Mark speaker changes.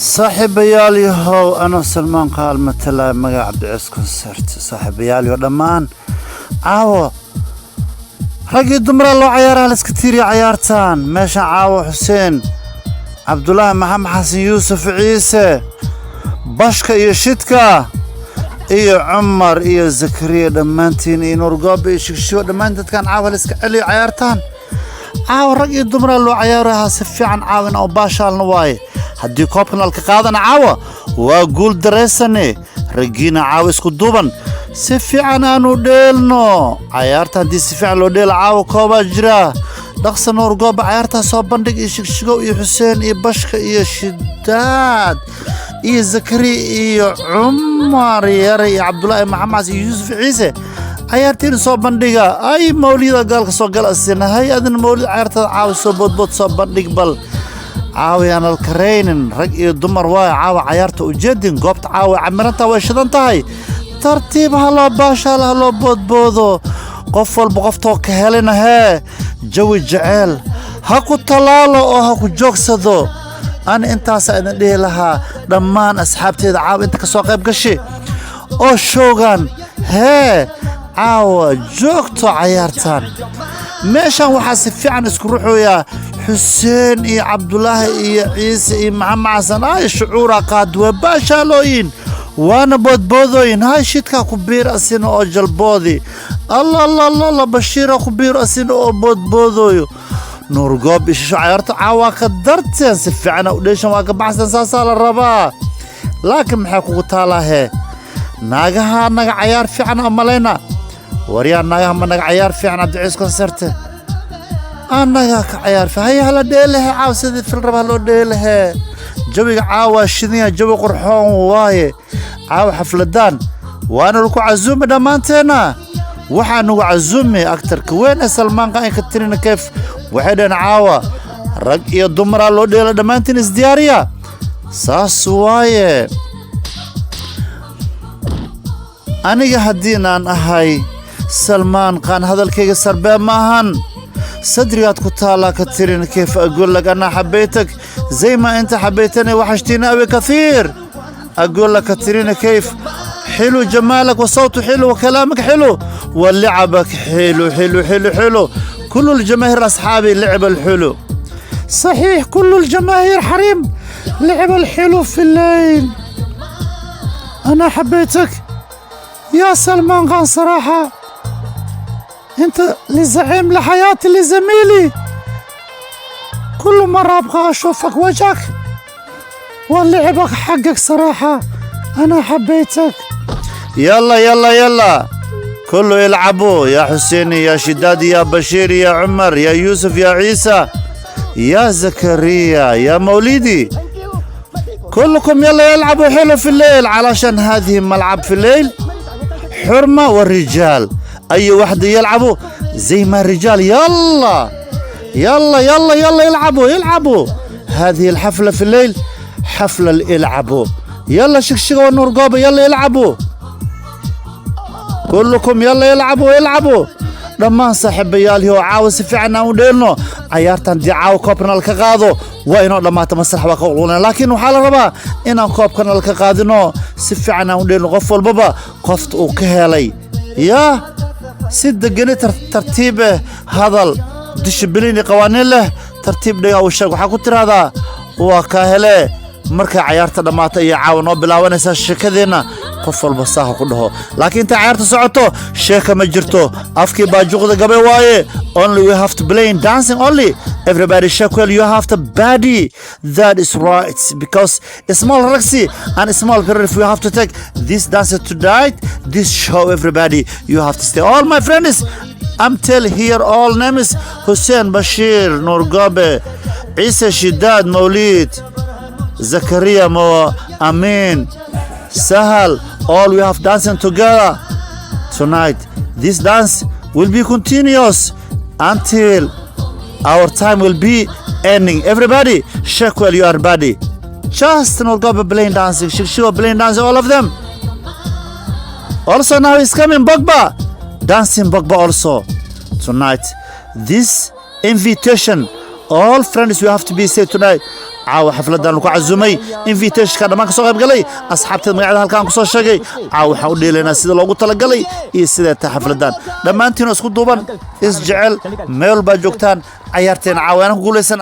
Speaker 1: Saaxiibayaal yahow, anoo Salmaan Qaal matalaa magaca Cabdicis Concert. Saaxiibayaal yahow, dhammaan caawo raggii dumaraa loo cayaaraha la iska tiiriya cayaartaan meeshan caawo. Xuseen, Cabdulaahi, Maxamed, Xasan, Yuusuf, Ciise, Bashka iyo Shidka iyo Cumar iyo Zakariya, dhammaantiin, iyo Nuurgoobe iyo Shigshigo, dhammaan dadkan caawa la iska celiyo cayaartaan. Caawa rag iyo dumaraa loo cayaaraha, si fiican caawin oo baashaalna waaye. Haddii koobkan alka qaadana, caawa waa guul dareysane. Raggiina caawa isku duuban si fiican aanu dheelno cayaarta. Haddii si fiican loo dheelo, caawa koobaa jira. Dhaqsa, Nuur Gooba, cayaartaa soo bandhig, iyo Shigshigow iyo Xuseen iyo Bashka iyo Shidaad iyo Zakariya iyo Cumar Yare iyo Cabdulaahi, Maxamed iyo Yuusuf, Ciise, cayaartiina soo bandhiga. Ay, Mawlida gaalka soo gal asina. Hay, adina Mawlid, cayaartada caawa soo boodbood, soo bandhig. Bal caawayaan alkaraynin, rag iyo dumar waayo caawa cayaarta ujeedin. Goobta caawa camiranta, way shidan tahay. Tartiib ha loo baashaal, ha loo boodboodo. Qof walba qoftoo ka helina hee, jawi jeceel ha ku tallaalo oo ha ku joogsado. Ani intaasaa idin dhihi lahaa. Dhammaan asxaabteeda caawa inta ka soo qayb gashi oo showgan hee caawa joogto cayaartan meeshan, waxaa si fiican isku ruxoyaa Xuseen iyo Cabdulaahi iyo Ciise iyo Maxamed Xasan. Ay, shucuura qaad, waa baashaalooyin waana boodboodooyin. Hay, Shidkaa ku biir asina oo jalboodi. Allah allah allah allah, Bashiira ku biir asina oo boodboodooyo. Nuur Goob ishisho, cayaarto caawaa ka darteen, si fiicana u dheeshan, waa ka baxsan, saasaa la rabaa. Laakiin maxay kugu taalaa hee? Naagaha naga cayaar fiican oo malayna. Waryaa, naagaha ma naga cayaar fiican? Cabdiciis Concert annagaa ka cayaar fiican. Haya, hala dheelahe caaw, sidii fil rabaa loo dheelahe. Jawiga caawa shidanya, jawi qurxoon waaye caawa. Xafladaan waana lagu casuumi dhammaanteenna. Waxaa nagu casuumi aktarka weyn ee Salmaan Qaan, Katrina Kef. Waxay dhaheen caawa rag iyo dumaraa loo dheela, dhammaantiin isdiyaariya. Saas waaye. Aniga haddiinaan ahay Salmaan Qaan, hadalkayga sarbee ma ahan. Sadrigaad ku taallaa, Katrina كيف. أقول لك أنا حبيتك زي ما أنت حبيتني، وحشتيني أوي كثير. أقول لك كاترينا كيف، حلو جمالك وصوته حلو وكلامك حلو ولعبك حلو حلو حلو حلو. كل الجماهير أصحابي لعب الحلو، صحيح، كل الجماهير حريم لعب الحلو في الليل. أنا حبيتك يا سلمان خان، صراحة أنت لزعيم لحياتي، لزميلي. كل مرة أبغى أشوفك وجهك ولعبك حقك، صراحة أنا حبيتك. يلا يلا يلا، كله يلعبوا. يا حسيني، يا شدادي، يا بشير، يا عمر، يا يوسف، يا عيسى، يا زكريا، يا موليدي، كلكم يلا يلعبوا حلو في الليل، علشان هذه ملعب في الليل حرمة والرجال. أي واحد يلعبوا زي ما الرجال. يلا يلا يلا يلا، يلعبوا يلعبوا. هذه الحفلة في الليل حفلة، يلعبوا. يلا شكشكة والنور قوبة، يلا يلعبوا كلكم، يلا يلعبوا يلعبوا. Dhammaan saaxiibayaal oo caawa si fiican aan u dheelno cayaartan. Dii caawa koobkan alka qaado, waa inoo dhammaata masrax, waa ka qulqulna. Laakiin waxaa la rabaa inaan koobkan alka qaadino, si fiican aan u dheelno. Qof walbaba qofta uu ka helay yaa si degani, tartiib eh, hadal dishibiliin iyo qawaaniin leh, tartiib dhigaa u sheeg. Waxaa ku tiraahdaa waa kaa helee. Markay cayaarta dhammaata iyo caawa noo bilaabanaysaa sheekadeenna. Qof walba saaha ku dhaho, laakiin intay cayaarta socoto sheeka ma jirto. Afkii baajuqda gabay waaye. Only we have to play in dancing only. Everybody shake well, you have to body. That is right, because a small ragsi and a small period we have to take this dance tonight, this show. Everybody, you have to stay. All my friends, I'm tell here all names: Hussein, Bashir, Nurgobe, Isa, Shidad, Maulid, Zakaria, Mo, Amin, Sahal, all we have dancing together tonight. This dance will be continuous until our time will be ending. Everybody, shake well your body. Just Nurgobe playing dancing, Shikshiwa playing dancing, all of them. Also now is coming Bogba, dancing Bogba also tonight. This invitation, all friends, we have to be safe tonight. Caawa xafladan ku casumay, invitationka dhammaan ka soo qayb galay, asxaabteed magacyada halkaan ku soo sheegay. Caawa waxaan u dheelaynaa sida loogu talagalay iyo sidee tahay xafladan. Dhammaantiin oo isku duuban, isjecel, meel baa joogtaan, cayaarteen caawa anaan ku guulaysan.